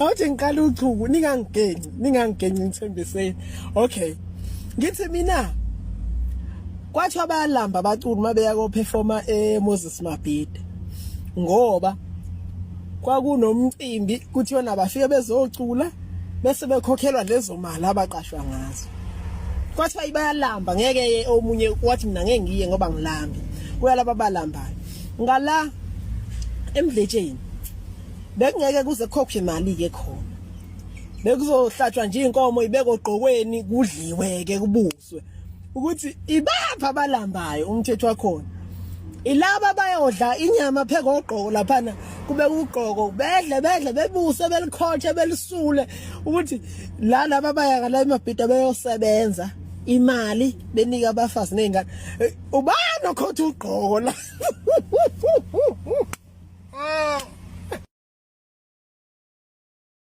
Awuthi ngiqala uchuku ningangigenci ningangigenci ngithembiseni. Okay. Ngithi mina kwathiwa bayalamba abaculi uma beya koperforma eMoses Mabhida ngoba kwakunomcimbi kuthiwa nabafike bezocula bese bekhokhelwa lezo mali abaqashwa ngazo. Kwathiwa bayalamba ngeke omunye wathi mina ngeke ngiye ngoba ngilambi. Kuyalaba abalambayo. Ngala emdletsheni bekungeke kuze kukhokhwe imali ke khona bekuzohlatshwa nje inkomo ibeke ogqokweni kudliwe ke kubuswe ukuthi ibapha abalambayo umthetho wakhona ilaba bayodla inyama pheka ogqoko laphana kube ugqoko bedle bedle bebuse belikhothe belisule ukuthi la laba baya ngala emabhida beyosebenza imali benika abafazi nezingane eh, ubani okhotha ugqoko la.